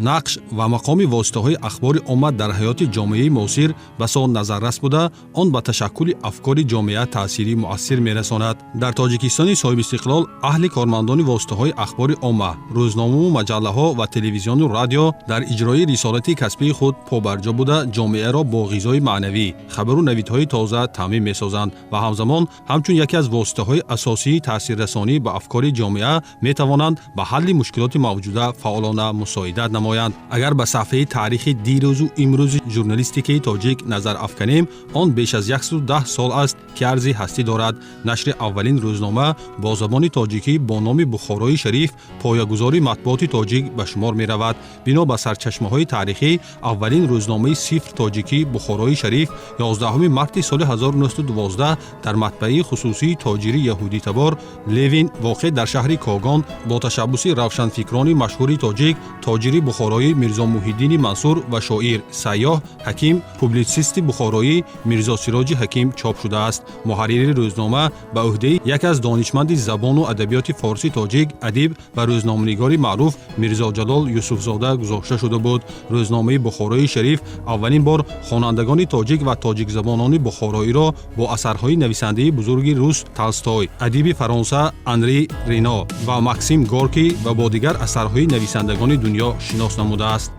Нақш ва мақоми воситаҳои ахбори омма дар ҳаёти ҷомеаи муосир басо назаррас буда, он ба ташаккули афкори ҷомеа таъсири муассир мерасонад. Дар Тоҷикистони соҳибистиқлол аҳли кормандони воситаҳои ахбори омма, рӯзномаву маҷаллаҳо ва телевизиону радио дар иҷрои рисолати касбии худ побарҷо буда, ҷомеаро бо ғизои маънавӣ, хабару навидҳои тоза таъмин месозанд ва ҳамзамон ҳамчун яке аз воситаҳои асосии таъсиррасонӣ ба афкори ҷомеа метавонанд ба ҳалли мушкилоти мавҷуда фаъолона мусоидат намоянд. Агар ба саҳфаи таърихи дирӯзу имрӯзи журналистикаи тоҷик назар афканем, он беш аз 110 сол аст, ки арзи ҳастӣ дорад. Нашри аввалин рӯзнома бо забони тоҷикӣ бо номи «Бухорои шариф» поягузори матбуоти тоҷик ба шумор меравад. Бино ба сарчашмаҳои таърихӣ, аввалин рӯзномаи сифр тоҷикӣ «Бухорои шариф» 11 марти соли 1912 дар матбаи хусусии тоҷири яҳудитабор Левин, воқеъ дар шаҳри Когон, бо ташаббуси равшанфикрони машҳури тоҷик, тоҷири бухороӣ Мирзо Муҳиддини Мансур ва шоир, сайёҳ, ҳаким, публитсисти бухороӣ Мирзо Сироҷи Ҳаким чоп шудааст. Муҳаррири рӯзнома ба ӯҳдаи яке аз донишманди забону адабиёти форси тоҷик, адиб ва рӯзноманигори маъруф Мирзо Ҷалол Юсуфзода гузошта шуда буд. Рӯзномаи «Бухорои шариф» аввалин бор хонандагони тоҷик ва тоҷикзабонони бухороиро бо асарҳои нависандаи бузурги рус Толстой, адиби Фаронса Анри Рено ва Максим Горкий ва бо дигар асарҳои нависандагони дунё шинос намудааст.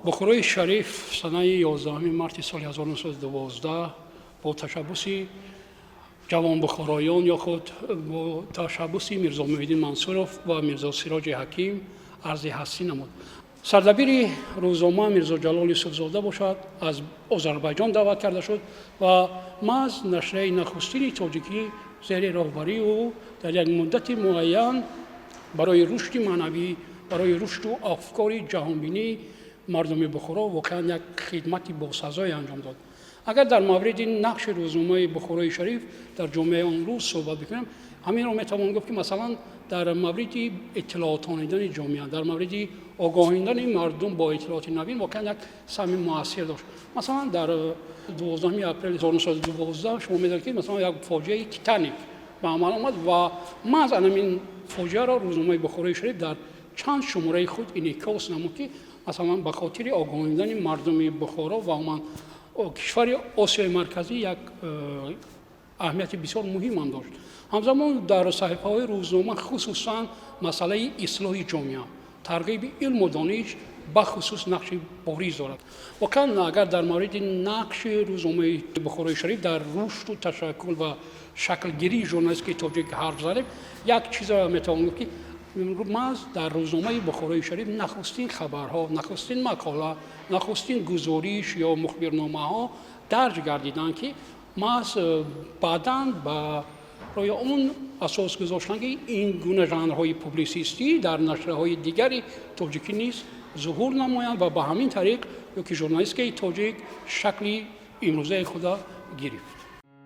«Бухорои шариф» санаи 11 марти соли 1912 бо ташаббуси ҷавонбухороён ё худ бо ташаббуси Мирзо Муҳиддин Мансуров ва Мирзо Сироҷи Ҳаким арзи ҳастӣ намуд. Сардабири рӯзнома Мирзо Ҷалол Юсуфзода бошад, аз Озарбайҷон даъват карда шуд ва маҳз нашрияи нахустини тоҷикӣ зери роҳбарии ӯ дар як муддати муайян барои рушди маънавӣ, барои рушду афкори ҷаҳонбинии мардуми Бухоро воқеан як хидмати босазое анҷом дод. Агар дар мавриди нақши рӯзномаи «Бухорои шариф» дар ҷомеаи он рӯз суҳбат бикунем, ҳаминро метавон гуфт, ки масалан дар мавриди иттилоотонидани ҷомеа, дар мавриди огоҳидани мардум бо иттилооти навин воқеан як саҳми муассир дошт. Масалан, дар 12 апрели 1912, шумо медонед, ки масалан як фоҷиаи «Титаник» ба амал омад ва маҳз анамин фоҷиаро рӯзномаи «Бухорои шариф» дар чанд шумораи худ инъикос намуд, ки масалан ба хотири огоҳидани мардуми Бухоро ва умуман кишвари Осиёи Марказӣ як аҳамияти бисёр муҳимам дошт. Ҳамзамон дар саҳифаҳои рӯзнома хусусан масъалаи ислоҳи ҷомеа, тарғиби илму дониш бахусус нақши бориз дорад. Воқеан, агар дар мавриди нақши рӯзномаи «Бухорои шариф» дар рушду ташаккул ва шаклгирии журналистикаи тоҷик ҳарф занем, як чизро метавон гуфт, ки маҳз дар рӯзномаи «Бухорои шариф» нахустин хабарҳо, нахустин мақола, нахустин гузориш ё мухбирномаҳо дарҷ гардиданд, ки маҳз баъдан барои он асос гузоштанд, ки ин гуна жанрҳои публитсистӣ дар нашрияҳои дигари тоҷикӣ низ зуҳур намоянд ва ба ҳамин тариқ ё ки журналистикаи тоҷик шакли имрӯзаи худа гирифт.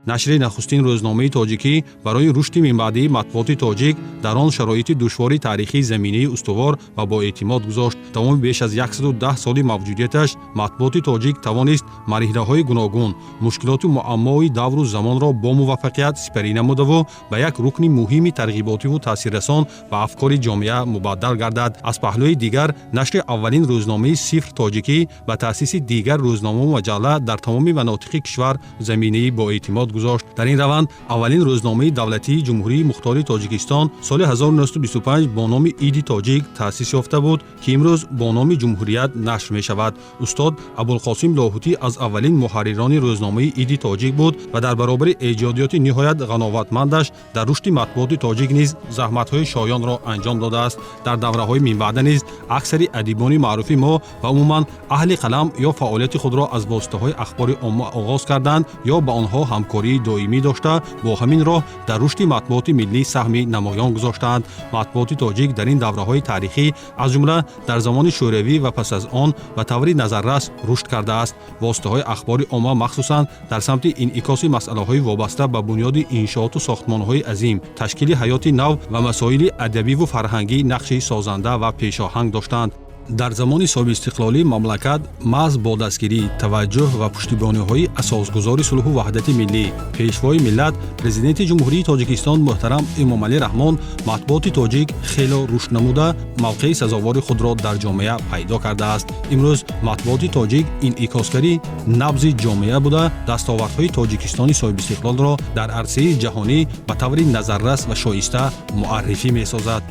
Нашри нахустин рӯзномаи тоҷикӣ барои рушди минбаъдии матбуоти тоҷик дар он шароити душвори таърихӣ заминаи устувор ва боэътимод гузошт. Тамоми беш аз 110 соли мавҷудияташ матбуоти тоҷик тавонист марҳилаҳои гуногун, мушкилоту муаммои давру замонро бо муваффақият сипарӣ намудаву ба як рукни муҳими тарғиботиву таъсиррасон ба афкори ҷомеа мубаддал гардад. Аз паҳлӯи дигар, нашри аввалин рӯзномаи сифр тоҷикӣ ба таъсиси дигар рӯзномаву маҷалла дар тамоми манотиқи кишвар заминаи боэътимод гузошт. Дар ин раванд аввалин рӯзномаи давлатии Ҷумҳурии Мухтори Тоҷикистон соли 1925 бо номи «Иди тоҷик» таъсис ёфта буд, ки имрӯз бо номи «Ҷумҳурият» нашр мешавад. Устод Абулқосим Лоҳутӣ аз аввалин муҳаррирони рӯзномаи «Иди тоҷик» буд ва дар баробари эҷодиёти ниҳоят ғановатмандаш дар рушди матбуоти тоҷик низ заҳматҳои шоёнро анҷом додааст. Дар давраҳои минбаъда низ аксари адибони маъруфи мо ва умуман аҳли қалам ё фаъолияти худро аз воситаҳои ахбори омма оғоз карданд ё ба онҳо ҳамкории доимӣ дошта, бо ҳамин роҳ дар рушди матбуоти миллӣ саҳми намоён гузоштаанд. Матбуоти тоҷик дар ин давраҳои таърихӣ, аз ҷумла дар замони Шӯравӣ ва пас аз он, ба таври назаррас рушд кардааст. Воситаҳои ахбори омма махсусан дар самти инъикоси масъалаҳои вобаста ба бунёди иншооту сохтмонҳои азим, ташкили ҳаёти нав ва масоили адабиву фарҳангӣ нақши созанда ва пешоҳанг доштанд. Дар замони соҳибистиқлолии мамлакат маҳз бо дастгирӣ, таваҷҷӯҳ ва пуштибониҳои асосгузори сулҳу ваҳдати миллӣ, Пешвои миллат, Президенти Ҷумҳурии Тоҷикистон муҳтарам Эмомалӣ Раҳмон матбуоти тоҷик хело рушд намуда, мавқеи сазовори худро дар ҷомеа пайдо кардааст. Имрӯз матбуоти тоҷик инъикосгари набзи ҷомеа буда, дастовардҳои Тоҷикистони соҳибистиқлолро дар арсаи ҷаҳонӣ ба таври назаррас ва шоиста муаррифӣ месозад.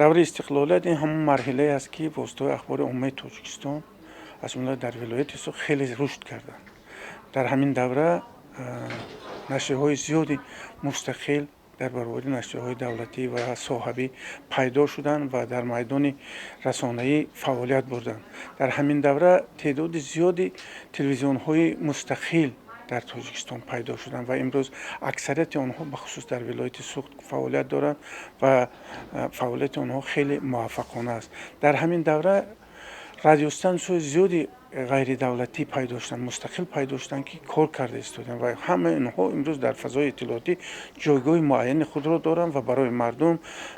Давраи истиқлолият ин ҳамон марҳилае аст, ки воситаҳои ахбори оммаи Тоҷикистон, аз ҷумла дар вилояти Суғд, хеле рушд карданд. Дар ҳамин давра нашрияҳои зиёди мустақил дар баробари нашрияҳои давлатӣ ва соҳавӣ пайдо шуданд ва дар майдони расонаӣ фаъолият бурданд. Дар ҳамин давра теъдоди зиёди телевизионҳои мустақил дар Тоҷикистон пайдо шуданд ва имрӯз аксарияти онҳо бахусус дар вилояти Суғд фаъолият доранд ва фаъолияти онҳо хеле муваффақона аст. Дар ҳамин давра радиостансияҳои зиёди ғайридавлатӣ пайдо шуданд, мустақил пайдо шуданд, ки кор карда истоданд ва ҳамаи инҳо имрӯз дар фазои иттилоотӣ ҷойгоҳи муайяни худро доранд ва барои мардум,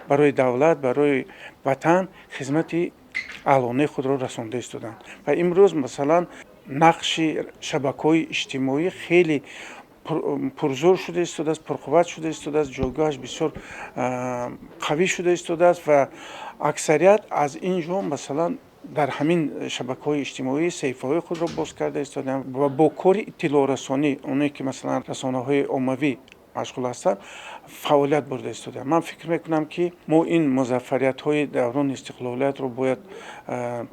барои давлат, барои ватан хизмати аълонаи худро расонда истоданд. Ва имрӯз, масалан, нақши шабакаҳои иҷтимоӣ хеле пурзӯр шуда истодааст, пурқувват шуда истодааст, ҷойгоҳаш бисёр қавӣ шуда истодааст ва аксарият аз ин ҷо, масалан, дар ҳамин шабакаҳои иҷтимоӣ саҳифаҳои худро боз карда истодаанд ва бо кори иттилоърасонӣ, оне ки, масалан, расонаҳои оммавӣ машғул ҳастанд, фаъолият бурда истодаанд. Ман фикр мекунам, ки мо ин музаффариятҳои даврони истиқлолиятро бояд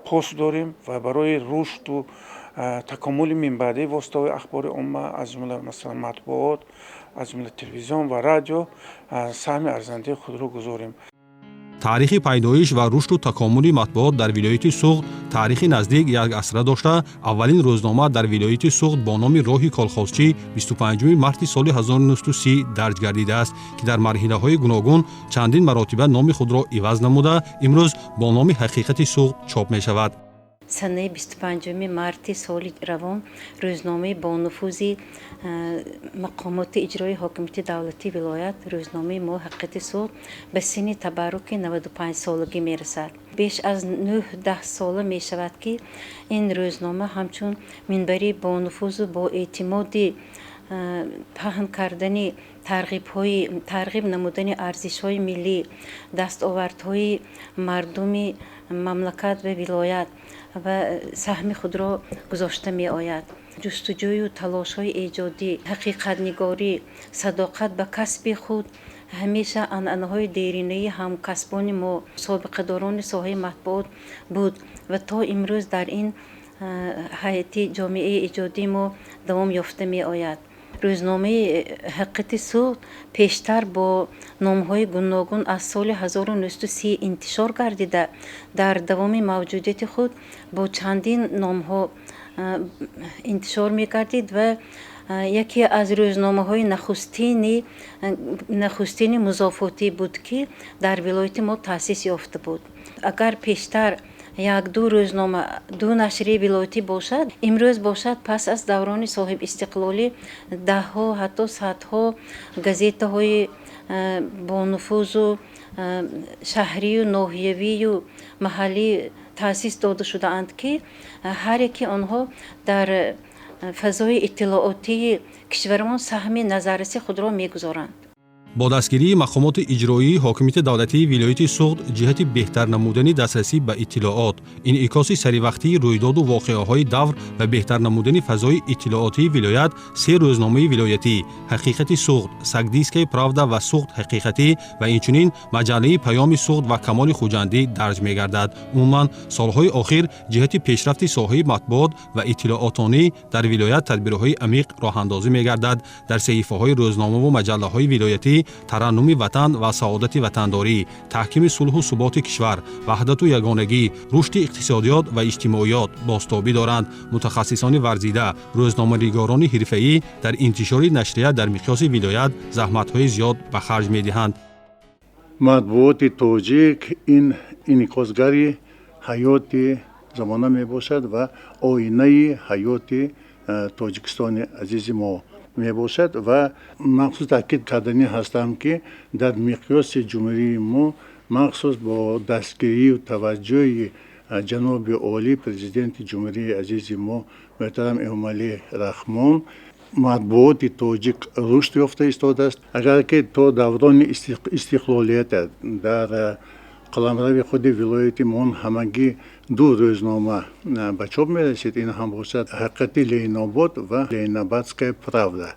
пос дорем ва барои рушду такомули минбаъдаи воситаҳои ахбори омма, аз ҷумла, масалан, матбуот, аз ҷумла телевизион ва радио, саҳми арзандаи худро гузорем. Таърихи пайдоиш ва рушду такомули матбуот дар вилояти Суғд таърихи наздик як асра дошта, аввалин рӯзнома дар вилояти Суғд бо номи «Роҳи колхозчӣ» 25 марти соли 1930 дарҷ гардидааст, ки дар марҳилаҳои гуногун чандин маротиба номи худро иваз намуда, имрӯз бо номи «Ҳақиқати Суғд» чоп мешавад. Санаи 25 марти соли равон рӯзномаи бонуфузи мақомоти иҷрои ҳокимияти давлатии вилоят, рӯзномаи мо «Ҳақиқати Суғд» ба синни табарруки 95-солагӣ мерасад. Беш аз 9-10 сола мешавад, ки ин рӯзнома ҳамчун минбари бонуфузу боэътимоди паҳн кардани тарғибҳои, тарғиб намудани арзишҳои миллӣ, дастовардҳои мардуми мамлакат ва вилоят ва саҳми худро гузошта меояд. Ҷустуҷӯю талошҳои эҷодӣ, ҳақиқатнигорӣ, садоқат ба касби худ ҳамеша анъанаҳои деринаи ҳамкасбони мо, собиқадорони соҳаи матбуот буд ва то имрӯз дар ин ҳайати ҷомеаи эҷодии мо давом ёфта меояд. Рӯзномаи «Ҳақиқати Суғд» пештар бо номҳои гуногун аз соли 1930 интишор гардида, дар давоми мавҷудияти худ бо чандин номҳо интишор мегардид ва яке аз рӯзномаҳои нахустини музофотӣ буд, ки дар вилояти мо таъсис ёфта буд. Агар пештар як-ду рӯзнома, ду нашрияи вилоятӣ бошад, имрӯз бошад, пас аз даврони соҳибистиқлолӣ даҳҳо, ҳатто садҳо газетаҳои бонуфузу шаҳрию ноҳиявию маҳаллӣ таъсис дода шудаанд, ки ҳар яки онҳо дар фазои иттилоотии кишварамон саҳми назарраси худро мегузоранд. Бо дастгирии мақомоти иҷроии ҳокимияти давлатии вилояти Суғд ҷиҳати беҳтар намудани дастрасӣ ба иттилоот, инъикоси саривақтии рӯйдоду воқеаҳои давр ва беҳтар намудани фазои иттилоотии вилоят се рӯзномаи вилоятӣ: «Ҳақиқати Суғд», «Согдийская правда» ва «Суғд ҳақиқатӣ» ва инчунин маҷаллаи «Паёми Суғд» ва «Камоли Хуҷандӣ» дарҷ мегардад. Умуман, солҳои охир ҷиҳати пешрафти соҳаи матбуот ва иттилоотонӣ дар вилоят тадбирҳои амиқ роҳандозӣ мегардад. Дар саҳифаҳои рӯзномаву маҷаллаҳои вилоятӣ тараннуми ватан ва саодати ватандорӣ, таҳкими сулҳу суботи кишвар, ваҳдату ягонагӣ, рушди иқтисодиёт ва иҷтимоиёт бозтобӣ доранд. Мутахассисони варзида, рӯзноманигорони ҳирфаӣ дар интишори нашрия дар миқёси вилоят заҳматҳои зиёд ба харҷ медиҳанд. Матбуоти тоҷик ин инъикосгари ҳаёти замона мебошад ва оинаи ҳаёти Тоҷикистони азизи мо мебошад. Ва махсус таъкид карданӣ ҳастам, ки дар миқёси ҷумҳурии мо, махсус бо дастгирию таваҷҷӯҳи Ҷаноби Олӣ, Президенти Ҷумҳурии азизи мо муҳтарам Эмомалӣ Раҳмон, матбуоти тоҷик рушд ёфта истодааст. Агар ки то даврони истиқлолията дар қаламрави худи вилояти мон ҳамагӣ ду рӯзнома ба чоп мерасид, ин ҳам бошад «Ҳақиқати Ленинобод» ва «Ленинабадская правда»,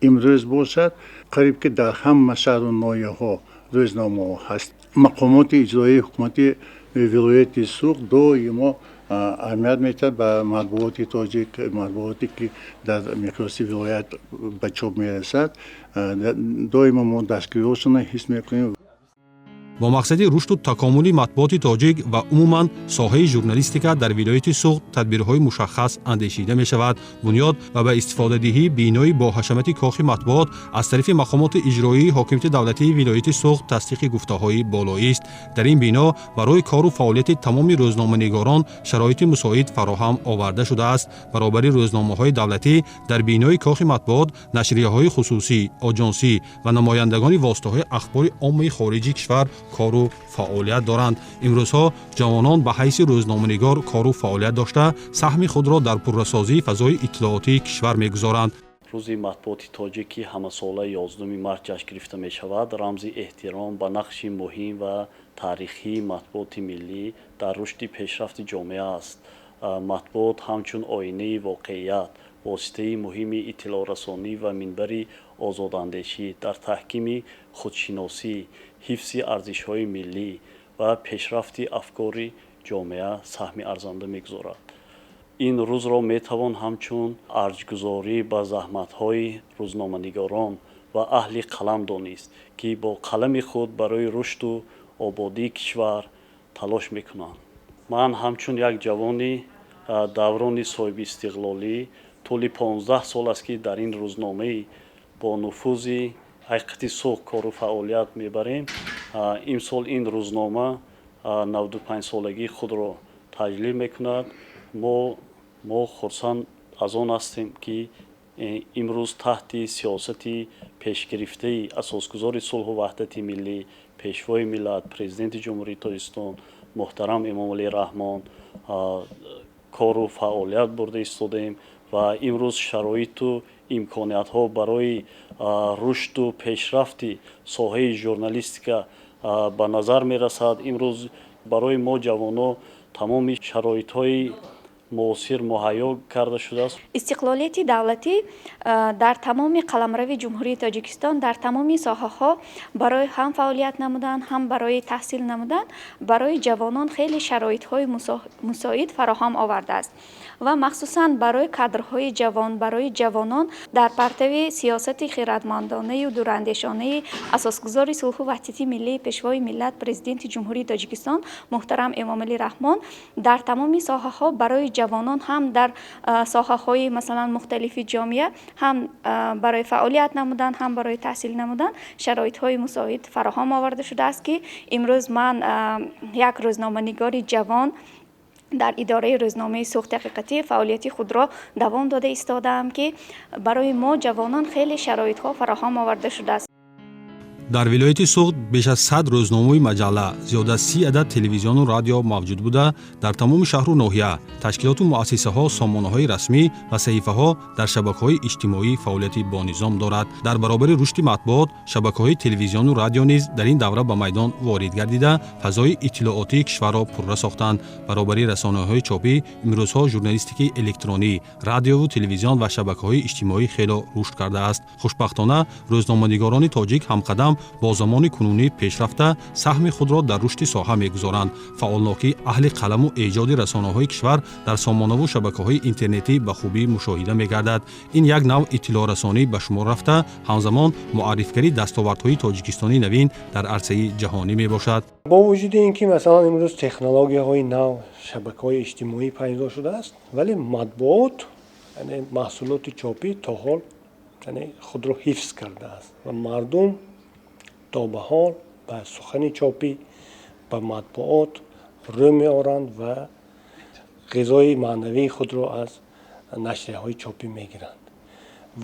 имрӯз бошад, қариб ки дар ҳама шаҳру ноҳияҳо рӯзномаҳо ҳаст. Мақомоти иҷроии ҳукумати вилояти Суғд доимо аҳамият медиҳад ба матбуоти тоҷик, матбуоте ки дар миқёси вилоят ба чоп мерасад. Доимо мо дастгириҳошонро ҳис мекунем. Бо мақсади рушду такомули матбуоти тоҷик ва умуман соҳаи журналистика дар вилояти Суғд тадбирҳои мушаххас андешида мешавад. Бунёд ва ба истифодадиҳии бинои бо ҳашамати кохи матбуот аз тарафи мақомоти иҷроии ҳокимияти давлатии вилояти Суғд тасдиқи гуфтаҳои болоист. Дар ин бино барои кору фаъолияти тамоми рӯзноманигорон шароити мусоид фароҳам оварда шудааст. Баробари рӯзномаҳои давлатӣ дар бинои кохи матбуот нашрияҳои хусусӣ, оҷонсӣ ва намояндагони воситаҳои ахбори оммаи хориҷи кишвар кору фаъолият доранд. Имрӯзҳо ҷавонон ба ҳайси рӯзноманигор кору фаъолият дошта, саҳми худро дар пуррасозии фазои иттилоотии кишвар мегузоранд. Рӯзи матбуоти тоҷик, ки ҳамасола 11 март ҷашн гирифта мешавад, рамзи эҳтиром ба нақши муҳим ва таърихии матбуоти миллӣ дар рушди пешрафти ҷомеа аст. Матбуот ҳамчун оинаи воқеият, воситаи муҳими иттилоърасонӣ ва минбари озодандешӣ дар таҳкими худшиносӣ, ҳифзи арзишҳои миллӣ ва пешрафти афкори ҷомеа саҳми арзанда мегузорад. Ин рӯзро метавон ҳамчун арҷгузорӣ ба заҳматҳои рӯзноманигорон ва аҳли қалам донист, ки бо қалами худ барои рушду ободии кишвар талош мекунанд. Ман ҳамчун як ҷавони даврони соҳибистиқлолӣ тӯли 15 сол аст, ки дар ин рӯзномаи бо нуфузи «Ҳақиқати Суғд» кору фаъолият мебарем. Имсол ин рӯзнома 95-солагии худро таҷлил мекунад. Мо хурсанд аз он ҳастем, ки имрӯз таҳти сиёсати пешгирифтаи асосгузори сулҳу ваҳдати миллӣ, Пешвои миллат, Президенти Ҷумҳурии Тоҷикистон муҳтарам Эмомалӣ Раҳмон кору фаъолият бурда истодаем ва имрӯз шароиту имкониятҳо барои рушду пешрафти соҳаи журналистика ба назар мерасад. Имрӯз барои мо ҷавоно тамоми шароитҳои муосир муҳайё карда шудааст. Истиқлолияти давлатӣ дар тамоми қаламрави Ҷумҳурии Тоҷикистон, дар тамоми соҳаҳо барои ҳам фаъолият намудан, ҳам барои таҳсил намудан барои ҷавонон хеле шароитҳои мусоид фароҳам овардааст ва махсусан барои кадрҳои ҷавон, барои ҷавонон дар партави сиёсати хирадмандонаю дурандешонаи асосгузори сулҳу ваҳдати миллӣ, Пешвои миллат, Президенти Ҷумҳурии Тоҷикистон муҳтарам Эмомалӣ Раҳмон дар тамоми соҳаҳо барои ҷавонон, ҳам дар соҳаҳои, масалан, мухталифи ҷомеа, ҳам барои фаъолият намудан, ҳам барои таҳсил намудан шароитҳои мусоид фароҳам оварда шудааст, ки имрӯз ман, як рӯзноманигори ҷавон, дар идораи рӯзномаи «Суғди ҳақиқатӣ» фаъолияти худро давом дода истодаам, ки барои мо ҷавонон хеле шароитҳо фароҳам оварда шудааст. Дар вилояти Суғд беш аз 100 рӯзномаи маҷалла, зиёда аз 30 адад телевизиону радио мавҷуд буда, дар тамоми шаҳру ноҳия ташкилоту муассисаҳо сомонаҳои расмӣ ва саҳифаҳо дар шабакаҳои иҷтимоӣ фаъолияти бонизом дорад. Дар баробари рушди матбуот, шабакаҳои телевизиону радио низ дар ин давра ба майдон ворид гардида, фазои иттилоотии кишварро пурра сохтанд. Баробари расонаҳои чопӣ имрӯзҳо журналистикаи электронӣ, радиову телевизион ва шабакаҳои иҷтимоӣ хело рушд кардааст. Хушбахтона, рӯзноманигорони тоҷик ҳамқадам бо замони кунунӣ пешрафта, саҳми худро дар рушди соҳа мегузоранд. Фаъолнокии аҳли қаламу эҷоди расонаҳои кишвар дар сомонаву шабакаҳои интернетӣ ба хубӣ мушоҳида мегардад. Ин як навъ иттилоърасонӣ ба шумор рафта, ҳамзамон муаррифгарии дастовардҳои Тоҷикистони навин дар арсаи ҷаҳонӣ мебошад. Бо вуҷуди ин ки, масалан, имрӯз технологияҳои нав, шабакаҳои иҷтимоӣ пайдо шудааст, вале матбуот, яъне маҳсулоти чопӣ, то ҳол, яъне, худро ҳифз кардааст ва мардум то ба ҳол ба сухани чопӣ, ба матбуот рӯ меоранд ва ғизои маънавии худро аз нашрияҳои чопӣ мегиранд.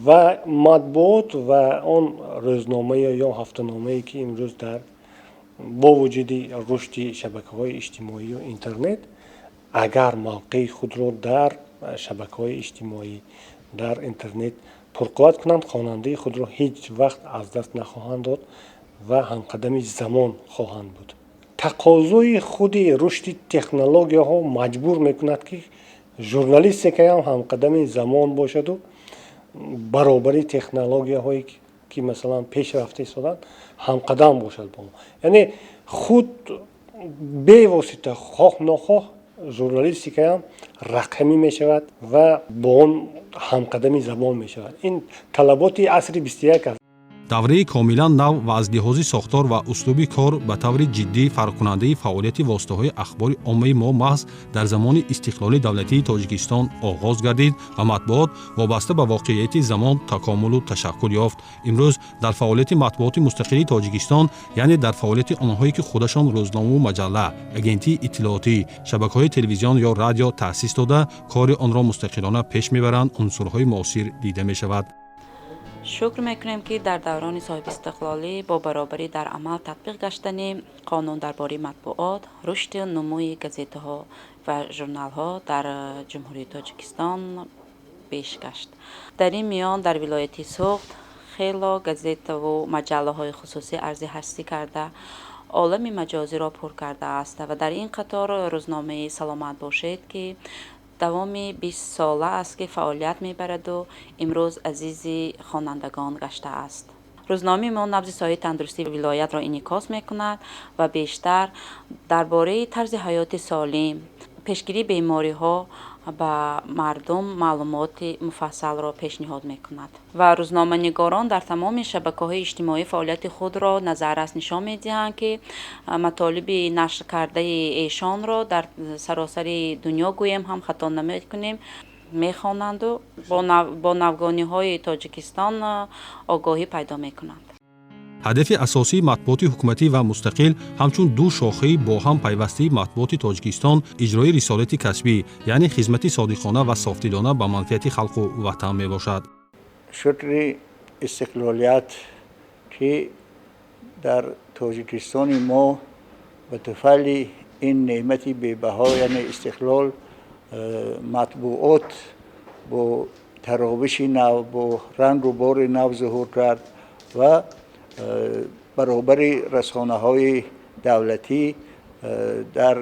Ва матбуот ва он рӯзномае ё ҳафтаномае, ки имрӯз дар бо вуҷуди рушди шабакаҳои иҷтимоию интернет Агар мавқеи худро дар шабакаҳои иҷтимоӣ, дар интернет пурқувват кунанд, хонандаи худро ҳеҷ вақт аз даст нахоҳанд дод ва ҳамқадами замон хоҳанд буд. Тақозои худи рушди технологияҳо маҷбур мекунад, ки журналистикаам ҳамқадами замон бошаду баробари технологияҳое ки, масалан, пеш рафта истоданд, ҳамқадам бошад бо. Яъне худ бевосита, хоҳ нохоҳ, журналистикаам рақамӣ мешавад ва бо он ҳамқадами замон мешавад. Ин талаботи асри 21 аст. Давраи комилан нав ва аз лиҳози сохтор ва услуби кор ба таври ҷиддӣ фарқкунандаи фаъолияти воситаҳои ахбори оммаи мо маҳз дар замони истиқлоли давлатии Тоҷикистон оғоз гардид ва матбуот вобаста ба воқеияти замон такомулу ташаккул ёфт. Имрӯз дар фаъолияти матбуоти мустақили Тоҷикистон, яъне дар фаъолияти онҳое, ки худашон рӯзномаву маҷалла, агентии иттилоотӣ, шабакаҳои телевизион ё радио таъсис дода, кори онро мустақилона пеш мебаранд, унсурҳои муосир дида мешавад. Шукр мекунем, ки дар даврони соҳибистиқлолӣ бо баробарӣ дар амал татбиқ гаштани қонун дар бораи матбуот, рушду нумӯи газетаҳо ва журналҳо дар Ҷумҳурии Тоҷикистон беш гашт. Дар ин миён дар вилояти Суғд хело газетаву маҷаллаҳои хусусӣ арзи ҳастӣ карда, олами маҷозиро пур кардааст ва дар ин қатор рӯзномаи «Саломат бошед», ки давоми 20 сола аст, ки фаъолият мебараду имрӯз азизи хонандагон гаштааст. Рӯзномаи мо набзи соҳаи тандурустии вилоятро инъикос мекунад ва бештар дар бораи тарзи ҳаёти солим, пешгирии бемориҳо ба мардум маълумоти муфассалро пешниҳод мекунад. Ва рӯзноманигорон дар тамоми шабакаҳои иҷтимоӣ фаъолияти худро назаррас нишон медиҳанд, ки матолиби нашр кардаи эшонро дар саросари дунё, гӯем ҳам хато намекунем, мехонанду бо навгониҳои Тоҷикистон огоҳӣ пайдо мекунанд. Ҳадафи асосии матбуоти ҳукуматӣ ва мустақил ҳамчун ду шохаи бо ҳам пайвастаи матбуоти Тоҷикистон иҷрои рисолати касбӣ, яъне хизмати содиқона ва софдилона ба манфиати халқу ватан мебошад. Шукри истиқлолият, ки дар Тоҷикистони мо ба туфайли ин неъмати бебаҳо, яъне истиқлол, матбуот бо таровиши нав, бо рангу бори нав зуҳур кард ва баробари расонаҳои давлатӣ дар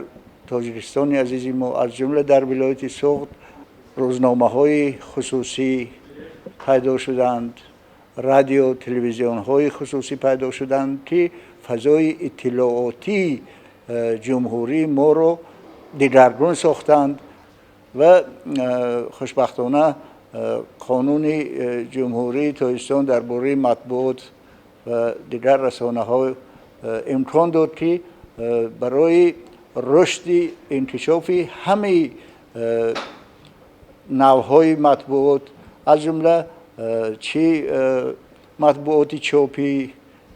Тоҷикистони азизи мо, аз ҷумла дар вилояти Суғд, рӯзномаҳои хусусӣ пайдо шуданд, радио, телевизионҳои хусусӣ пайдо шуданд, ки фазои иттилоотии ҷумҳурии моро дигаргун сохтанд. Ва хушбахтона Қонуни Ҷумҳурии Тоҷикистон дар бораи матбуот ва дигар расонаҳо имкон дод, ки барои рушди инкишофи ҳамаи навъҳои матбуот, аз ҷумла чӣ матбуоти чопӣ,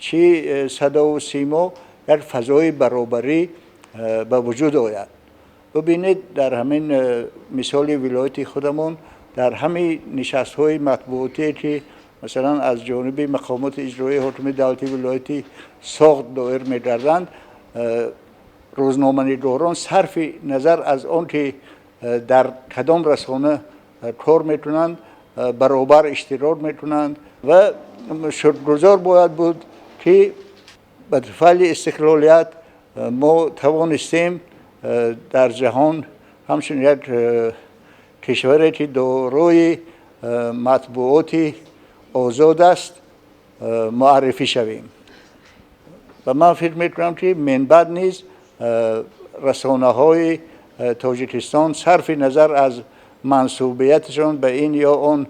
чӣ садову симо, як фазои баробарӣ ба вуҷуд ояд. Бубинед, дар ҳамин мисоли вилояти худамон, дар ҳамаи нишастҳои матбуотие, ки масалан аз ҷониби мақомоти иҷроии ҳокимияти давлатии вилояти Соғд доир мегарданд, рӯзноманигорон сарфи назар аз он ки дар кадом расона кор мекунанд, баробар иштирок мекунанд. Ва шукргузор бояд буд, ки ба туфайли истиқлолият мо тавонистем дар ҷаҳон ҳамчун як кишваре, ки дорои матбуоти озод аст, муаррифӣ шавем. Ва ман фикр мекунам, ки минбаъд низ расонаҳои Тоҷикистон сарфи назар аз мансубияташон ба ин ё он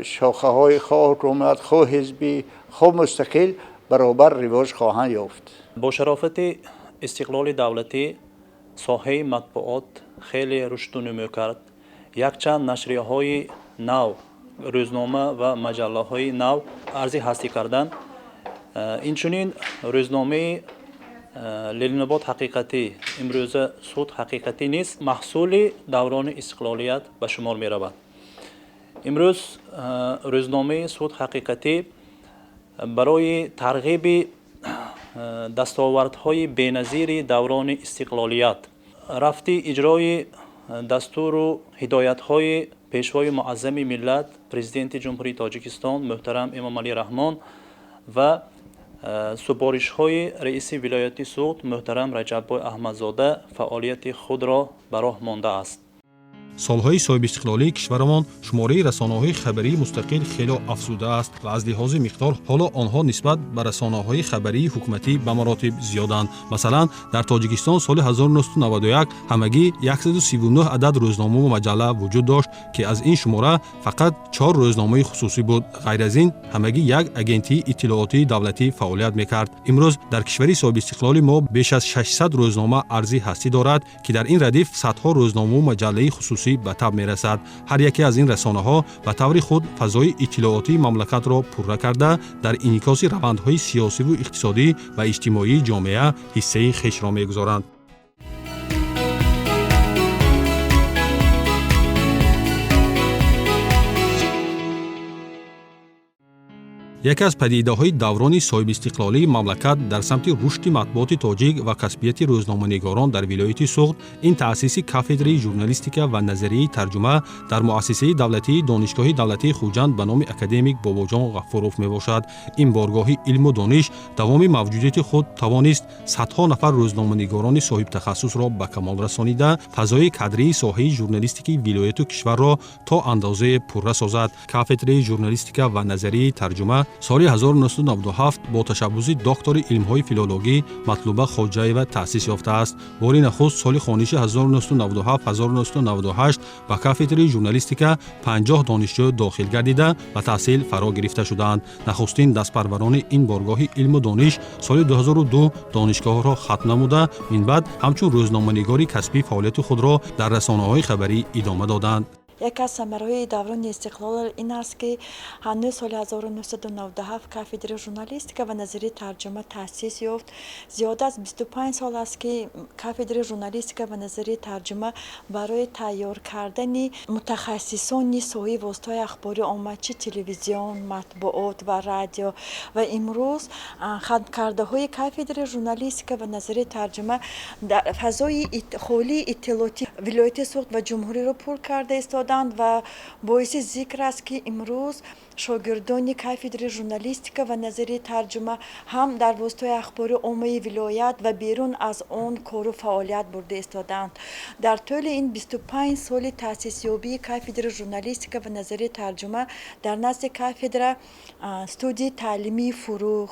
шохаҳои хоҳ ҳукумат, хоҳ ҳизбӣ, хоҳ мустақил, баробар ривоҷ хоҳанд ёфт. Бо шарофати истиқлоли давлатӣ соҳаи матбуот хеле рушду нумӯ кард. Якчанд нашрияҳои нав, рӯзнома ва маҷаллаҳои нав арзи ҳастӣ карданд. Инчунин рӯзномаи «Ленинобод ҳақиқатӣ», имрӯза «Суғд ҳақиқатӣ», низ маҳсули даврони истиқлолият ба шумор меравад. Имрӯз рӯзномаи «Суғд ҳақиқатӣ» барои тарғиби дастовардҳои беназири даврони истиқлолият Рафти иҷрои дастуру ҳидоятҳои Пешвои Муаззами миллат, Президенти Ҷумҳурии Тоҷикистон муҳтарам Эмомалӣ Раҳмон ва супоришҳои раиси вилояти Суғд муҳтарам Раҷаббой Аҳмадзода фаъолияти худро ба роҳ мондааст. Солҳои соҳибистиқлолии кишварамон шумораи расонаҳои хабарии мустақил хело афзудааст ва аз лиҳози миқдор ҳоло онҳо нисбат ба расонаҳои хабарии ҳукуматӣ ба маротиб зиёданд. Масалан, дар Тоҷикистон соли 1991 ҳамагӣ 139 адад рӯзномаву маҷалла вуҷуд дошт, ки аз ин шумора фақат 4 рӯзномаи хусусӣ буд. Ғайр аз ин, ҳамагӣ як агентии иттилоотии давлатӣ фаъолият мекард. Имрӯз дар кишвари соҳибистиқлоли мо беш аз 600 рӯзнома арзи ҳастӣ дорад, ки дар ин радиф садҳо рӯзномаву маҷаллаи хусусӣ ба таб мерасад. Ҳар яке аз ин расонаҳо ба таври худ фазои иттилоотии мамлакатро пурра карда, дар инъикоси равандҳои сиёсиву иқтисодӣ ва иҷтимоии ҷомеа ҳиссаи хешро мегузоранд. Яке аз падидаҳои даврони соҳибистиқлолии мамлакат дар самти рушди матбуоти тоҷик ва касбияти рӯзноманигорон дар вилояти Суғд ин таъсиси кафедраи журналистика ва назарияи тарҷума дар муассисаи давлатии Донишгоҳи давлатии Хуҷанд ба номи академик Бобоҷон Ғафуров мебошад. Ин боргоҳи илму дониш давоми мавҷудияти худ тавонист садҳо нафар рӯзноманигорони соҳибтахассусро ба камол расонида, фазои кадрии соҳаи журналистикии вилояту кишварро то андозае пурра созад. Кафедраи журналистика ва назарияи тарҷума соли 1997 бо ташаббуси доктори илмҳои филологӣ Матлуба Хоҷаева таъсис ёфтааст. Бори нахуст соли хониши 1997-1998 ба кафедраи журналистика 50 донишҷӯ дохил гардида ба таҳсил фаро гирифта шуданд. Нахустин дастпарварони ин боргоҳи илму дониш соли 2002 донишгоҳро хатм намуда, минбаъд ҳамчун рӯзноманигори касбӣ фаъолияти худро дар расонаҳои хабарӣ идома доданд. Яке аз самараҳои даврони истиқлол ин аст, ки ҳанӯз соли 1997 кафедраи журналистика ва назарияи тарҷума таъсис ёфт. Зиёда аз 25 сол аст, ки кафедраи журналистика ва назарияи тарҷума барои тайёр кардани мутахассисони соҳаи воситаҳои ахбори омма, чи телевизион, матбуот ва радио, ва имрӯз хатмкардаҳои кафедраи журналистика ва назарияи тарҷума дар фазои холии иттилоотӣ вилояти Суғд ва ҷумҳуриро пур карда истоданд ва боиси зикр аст, ки имрӯз шогирдони кафедраи журналистика ва назарияи тарҷума ҳам дар воситаҳои ахбори оммаи вилоят ва берун аз он кору фаъолият бурда истодаанд. Дар тӯли ин 25 соли таъсисёбии кафедраи журналистика ва назарияи тарҷума дар назди кафедра студияи таълимии Фуруғ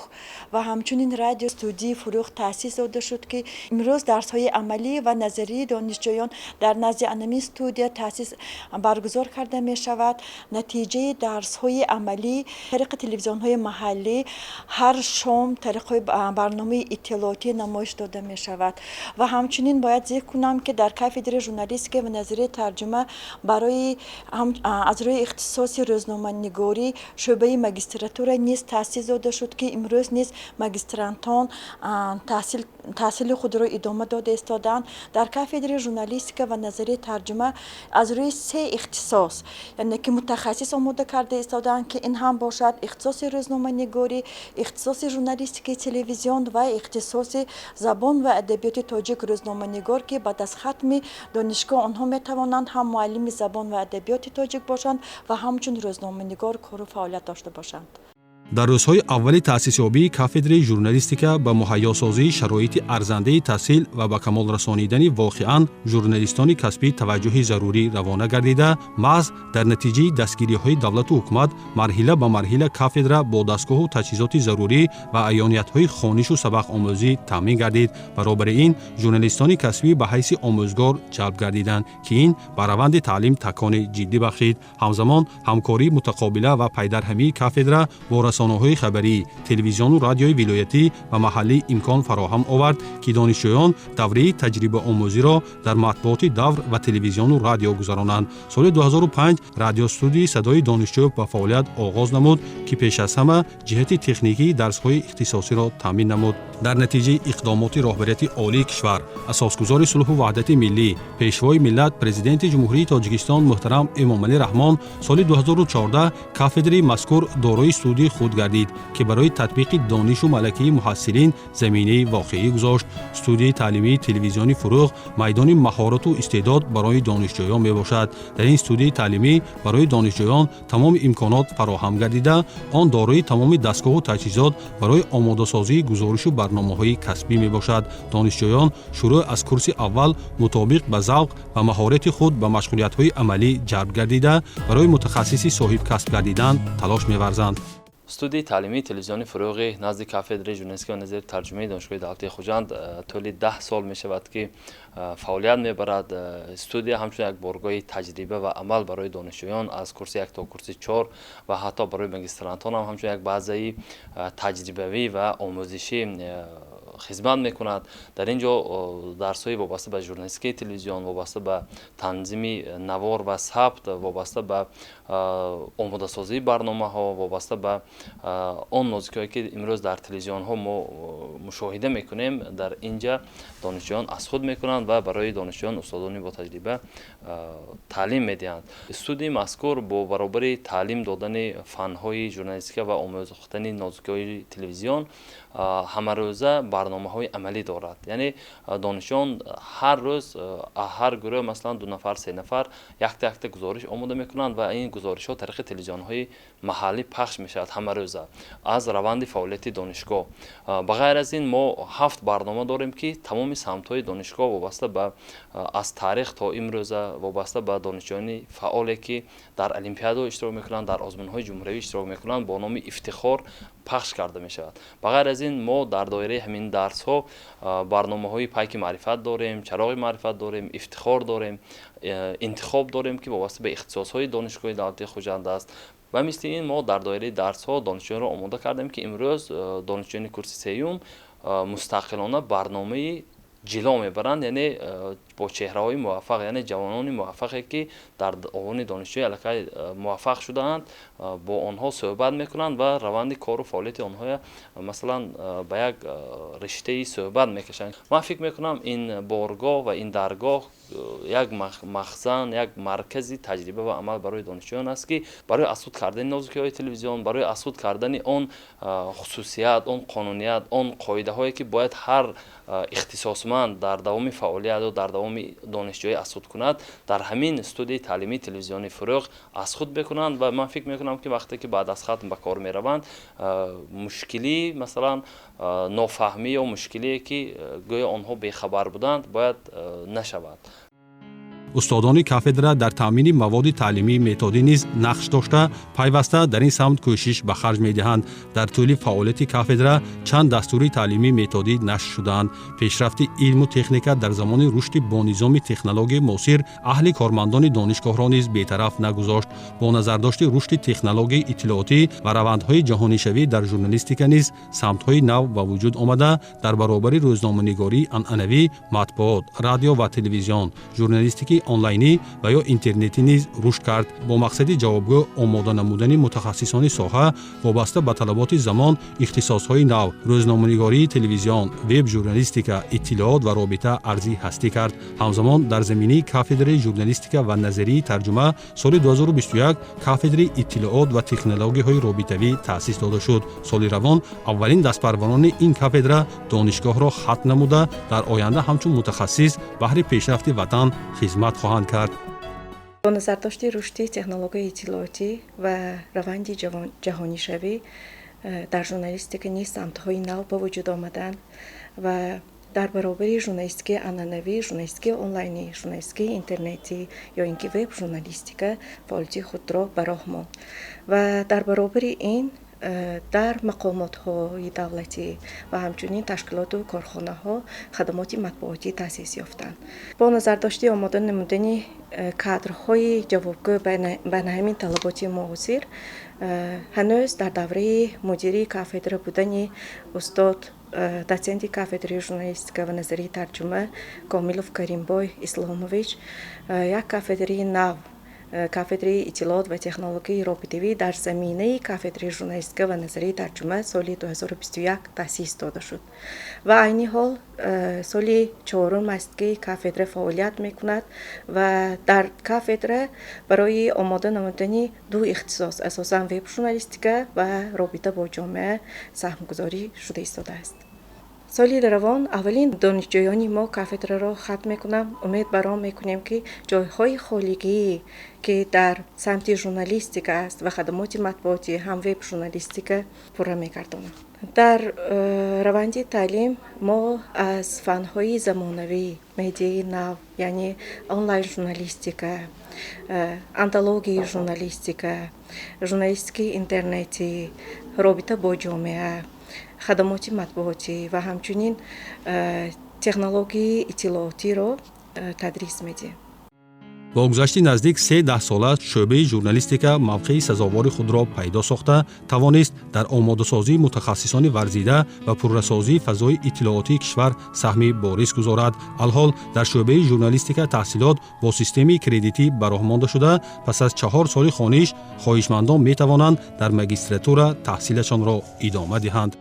ва ҳамчунин радио студияи Фуруғ таъсис дода шуд, ки имрӯз дарсҳои амалӣ ва назарии донишҷӯён дар назди анами студия таъсис баргузор карда мешавад. Натиҷаи дарсҳои амалӣ тариқи телевизионҳои маҳаллӣ ҳар шом тариқҳои барномаи иттилоотӣ намоиш дода мешавад. Ва ҳамчунин бояд зикр кунам, ки дар кафедраи журналистика ва назарияи тарҷума барои аз рӯи ихтисоси рӯзноманигорӣ шӯъбаи магистратура низ таъсис дода шуд, ки имрӯз низ магистрантон таҳсили худро идома дода истодаанд. Дар кафедраи журналистика ва назарияи тарҷума аз рӯи се ихтисос, яъне ки мутахассис омода карда истодаанд, ки ин ҳам бошад ихтисоси рӯзноманигорӣ, ихтисоси журналистикаи телевизион ва ихтисоси забон ва адабиёти тоҷик рӯзноманигор, ки баъд аз хатми донишгоҳ онҳо метавонанд ҳам муаллими забон ва адабиёти тоҷик бошанд ва ҳамчун рӯзноманигор кору фаъолият дошта бошанд. Дар рӯзҳои аввали таъсисёбии кафедраи журналистика ба муҳайёсозии шароити арзандаи таҳсил ва ба камол расонидани воқеан журналистони касбӣ таваҷҷӯҳи зарурӣ равона гардида, маҳз дар натиҷаи дастгириҳои давлату ҳукумат марҳила ба марҳила кафедра бо дастгоҳу таҷҳизоти зарурӣ ва аёниятҳои хонишу сабақомӯзӣ таъмин гардид. Баробари ин журналистони касбӣ ба ҳайси омӯзгор ҷалб гардиданд, ки ин ба раванди таълим такони ҷиддӣ бахшид. Ҳамзамон ҳамкории мутақобила ва пайдарҳамии кафедра бо расонаҳои хабарӣ, телевизиону радиои вилоятӣ ва маҳаллӣ имкон фароҳам овард, ки донишҷӯён давраи таҷрибаомӯзиро дар матбуоти давр ва телевизиону радио гузаронанд. Соли 2005 радиостудияи садои донишҷӯ ба фаъолият оғоз намуд, ки пеш аз ҳама ҷиҳати техникии дарсҳои ихтисосиро таъмин намуд. Дар натиҷаи иқдомоти роҳбарияти олии кишвар, асосгузори сулҳу ваҳдати миллӣ, Пешвои миллат, Президенти Ҷумҳурии Тоҷикистон муҳтарам Эмомалӣ Раҳмон соли 2014 кафедраи мазкур дорои студияи худ вуҷуд гардид, ки барои татбиқи донишу малакаи муҳассилин заминаи воқеӣ гузошт. Студияи таълимии телевизиони Фурӯғ майдони маҳорату истеъдод барои донишҷӯён мебошад. Дар ин студияи таълимӣ барои донишҷӯён тамоми имконот фароҳам гардида, он дорои тамоми дастгоҳу таҷҳизот барои омодасозии гузоришу барномаҳои касбӣ мебошад. Донишҷӯён шурӯъ аз курси аввал мутобиқ ба завқ ва маҳорати худ ба машғулиятҳои амалӣ ҷалб гардида, барои мутахассиси соҳибкасб гардидан талош меварзанд. Студияи таълимии телевизиони Фурӯғи назди кафедраи журналистика ва назари тарҷумаи Донишгоҳи давлатии Хуҷанд тӯли 10 сол мешавад, ки фаъолият мебарад. Студия ҳамчун як боргоҳи таҷриба ва амал барои донишҷӯён аз курси 1 то курси 4 ва ҳатто барои магистрантон ҳам ҳамчун як базаи таҷрибавӣ ва омӯзишӣ хизмат мекунад. Дар ин ҷо дарсҳои вобаста ба журналистикаи телевизион, вобаста ба танзими навор ва сабт, вобаста ба омодасозии барномаҳо, вобаста ба он нозикиҳое, ки имрӯз дар телевизионҳо мо мушоҳида мекунем, дар ин ҷа донишҷӯён аз худ мекунанд ва барои донишҷӯён устодони ботаҷриба таълим медиҳанд. Студияи мазкур бо баробари таълим додани фанҳои журналистика ва омӯхтани нозикиҳои телевизион ҳамарӯза барномаҳои амалӣ дорад. Яъне донишҷӯён ҳар рӯз ҳар гурӯҳ, масалан, 2 нафар, 3 нафар, якта якта гузориш омода мекунанд ва ин гузоришҳо тариқи телевизионҳои маҳаллӣ пахш мешавад ҳамарӯза аз раванди фаъолияти донишгоҳ. Ба ғайр аз ин, мо 7 барнома дорем, ки тамоми самтҳои донишгоҳ, вобаста ба аз таърих то имрӯза, вобаста ба донишҷӯёни фаъоле, ки дар олимпиадаҳо иштирок мекунанд, дар озмунҳои ҷумҳуриявӣ иштирок мекунанд, бо номи Ифтихор пахш карда мешавад. Ба ғайр аз ин, мо дар доираи ҳамин дарсҳо барномаҳои Пайки маърифат дорем, Чароғи маърифат дорем, Ифтихор дорем, Интихоб дорем, ки вобаста ба ихтисосҳои Донишгоҳи давлатии Хуҷанд аст. Ва мисли ин мо дар доираи дарсҳо донишҷӯёнро омода кардем, ки имрӯз донишҷӯёни курси сеюм мустақилона барномаи ҷило мебаранд, яъне бо чеҳраҳои муваффақ, яъне ҷавонони муваффақе, ки дар овони донишҷӯӣ аллакай муваффақ шудаанд, бо онҳо суҳбат мекунанд ва раванди кору фаъолияти онҳоя, масалан, ба як риштаи суҳбат мекашанд. Ман фикр мекунам, ин боргоҳ ва ин даргоҳ як махзан, як маркази таҷриба ва амал барои донишҷӯён аст, ки барои аз худ кардани нозукиҳои телевизион, барои аз худ кардани он хусусият, он қонуният, он қоидаҳое, ки бояд ҳар ихтисосманд дар давоми фаъолият ё дар давоми донишҷӯӣ аз худ кунад, дар ҳамин студияи таълимии телевизиони Фурӯғ аз худ мекунанд. Ва ман фикр мекунам, ки вақте ки баъд аз хатм ба кор мераванд, мушкилӣ, масалан, нофаҳмӣ ё мушкилие, ки гӯё онҳо бехабар буданд, бояд нашавад. Устодони кафедра дар таъмини маводи таълимии методӣ низ нақш дошта, пайваста дар ин самт кӯшиш ба харҷ медиҳанд. Дар тӯли фаъолияти кафедра чанд дастури таълимии методӣ нашр шудаанд. Пешрафти илму техника дар замони рушди бонизоми технологияи муосир аҳли кормандони донишгоҳро низ бетараф нагузошт. Бо назардошти рушди технологияи иттилоотӣ ва равандҳои ҷаҳонишавӣ дар журналистика низ самтҳои нав ба вуҷуд омада, дар баробари рӯзноманигории анъанавӣ, матбуот, радио ва телевизион, журналистикаи онлайнӣ ва ё интернетӣ низ рушд кард. Бо мақсади ҷавобгӯ омода намудани мутахассисони соҳа вобаста ба талаботи замон, ихтисосҳои нав — рӯзноманигории телевизион, веб-журналистика, иттилоот ва робита арзи ҳастӣ кард. Ҳамзамон дар заминаи кафедраи журналистика ва назарияи тарҷума соли 2021 кафедраи иттилоот ва технологияҳои робитавӣ таъсис дода шуд. Соли равон аввалин дастпарварони ин кафедра донишгоҳро хатм намуда, дар оянда ҳамчун мутахассис баҳри пешрафти ватан хизмат хоҳанд кард. Бо назардошти рушди технологияи иттилоотӣ ва раванди ҷаҳонишавӣ дар журналистика низ самтҳои нав ба вуҷуд омаданд ва дар баробари журналистикаи анъанавӣ журналистикаи онлайнӣ, журналистикаи интернетӣ ё ин ки веб журналистика фаъолияти худро ба роҳ монд. Ва дар баробари ин дар мақомотҳои давлатӣ ва ҳамчунин ташкилоту корхонаҳо хадамоти матбуотӣ таъсис ёфтанд. Бо назардошти омода намудани кадрҳои ҷавобгӯ ба ҳамин талаботи муосир, ҳанӯз дар давраи мудирии кафедра будани устод, дотсенти кафедраи журналистика ва назарияи тарҷума Комилов Каримбой Исломович як кафедраи нав Кафедраи иттилоот ва технологияи робитавӣ дар заминаи кафедраи журналистика ва назарияи тарҷума соли 2021 таъсис дода шуд ва айни ҳол соли чорум аст, ки кафедра фаъолият мекунад ва дар кафедра барои омода намудани ду ихтисос, асосан веб-журналистика ва робита бо ҷомеа, саҳмгузорӣ шуда истодааст. Соли равон аввалин донишҷӯёни мо кафедраро хатм мекунанд. Умед бар он мекунем, ки ҷойҳои холигӣ, ки дар самти журналистика аст ва хадамоти матбуотӣ, ҳам веб-журналистика, пурра мегардонанд. Дар раванди таълим мо аз фанҳои замонавӣ, медиаи нав, яъне онлайн журналистика, онтологияи журналистика, журналистикаи интернетӣ, робита бо ҷомеа, хадамоти матбуотӣ ва ҳамчунин технологияи иттилоотиро тадрис медиҳем. Бо гузашти наздик се даҳсола шӯъбаи журналистика мавқеи сазовори худро пайдо сохта тавонист дар омодасозии мутахассисони варзида ва пуррасозии фазои иттилоотии кишвар саҳми борис гузорад. Алҳол дар шӯъбаи журналистика таҳсилот бо системаи кредитӣ ба роҳ монда шуда, пас аз 4 соли хониш хоҳишмандон метавонанд дар магистратура таҳсилашонро идома диҳанд.